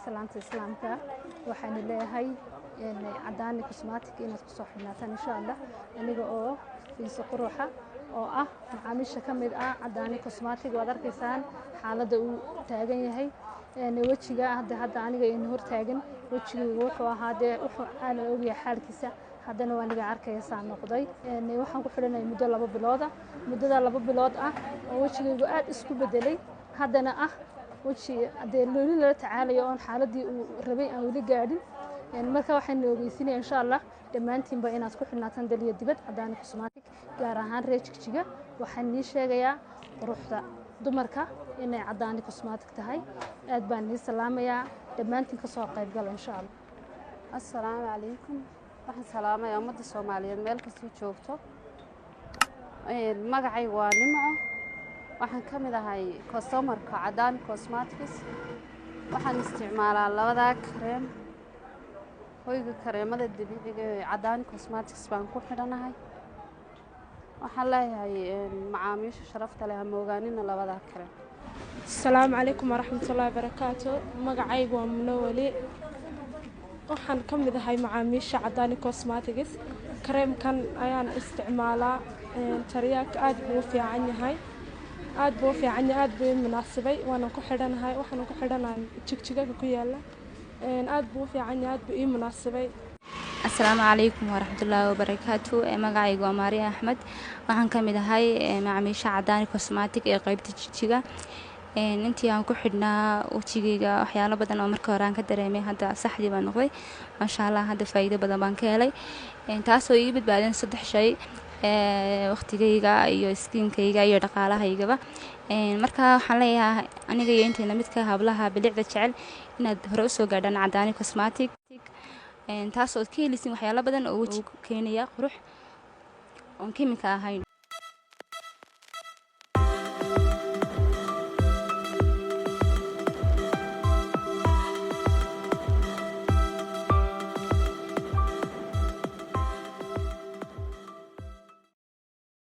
Salaanta islaamka waxaan leeyahay Cadaani Cosmetic inaad kusoo xidhnaataan, insha Allah. Aniga oo Fiinso Quruxa oo ah macaamiisha ka mid ah Cadaani Cosmetic, waad arkaysaan xaaladda uu taagan yahay wejiga. Hadda aniga in hor taagan, wejigaygu wuxuu ahaa dee wuxuu caalam ogyahay xaalkiisa. Haddana waa aniga arkaysaa noqday. Waxaan ku xidhanay muddo 2 bilooda, muddada 2 bilood ah oo wejigaygu aad isku bedelay. Haddana ah weji dee weli lala tacaalayo oon xaaladii uu rabay aan weli gaadhin. Marka waxaan ogeysinaya, insha Allah, dhammaantiinba inaad ku xidhnaataan dal iyo dibad Cadaani Cosmetic, gaar ahaan reer Jigjiga. Waxaan nii sheegayaa quruxda dumarka inay Cadaani Cosmetic tahay. Aad baan nii salaamayaa dhammaantiin, kasoo qaybgala, insha Allah. Assalaamu calaykum. Waxaan salaamayaa ummadda Soomaaliyeed meel kastuu joogto. Magacaygu waa Nimco. Waxaan ka mid ahay customerka Cadaani Cosmetics. Waxaan isticmaalaa labadaa kareem, hoyga kareemada dabiiciga ee Cadaani Cosmetics baan ku xidhanahay. Waxaan leeyahay macaamiisha sharafta leh, ha moogaanina labadaa kareem. Asalaamu calaykum waraxmatullaahi wabarakaatu. Magacaygu waa Munoweli. Waxaan ka mid ahay macaamiisha Cadaani Cosmetics. Kareemkan ayaan isticmaalaa. Taryaak aad buu u fiican yahay, aad buu u fiican yahay, aad buu ii munaasibay. Waana ku xidhanahay, waxaana ku xidhanahay Jigjigaga ku yaala. Aad buu u fiican yahay, aad buu ii munaasibay. Asalaamu calaykum waraxmatullaahi wabarakaatu. Magacaygu waa Maariya Axmed. Waxaan ka mid ahay macaamiisha Cadaani Cosmetic ee qeybta Jigjiga. Intii aan ku xidhnaa wejigayga waxyaalo badan oo marka hore aan ka dareemay, hadda saxdii baan noqday, maasha Allah. Hadda faa'iido badan baan ka helay, taasoo ii badbaadin saddex shay: waqtigayga iyo skinkayga iyo dhaqaalahaygaba. Marka waxaan leeyahay aniga iyo intayna midka hablaha bilicda jecel inaad hore usoo gaadhaan Cadaani Cosmetic, taas ood ka helisin waxyaalo badan oo wejiga keenaya qurux oon kimika ahayn.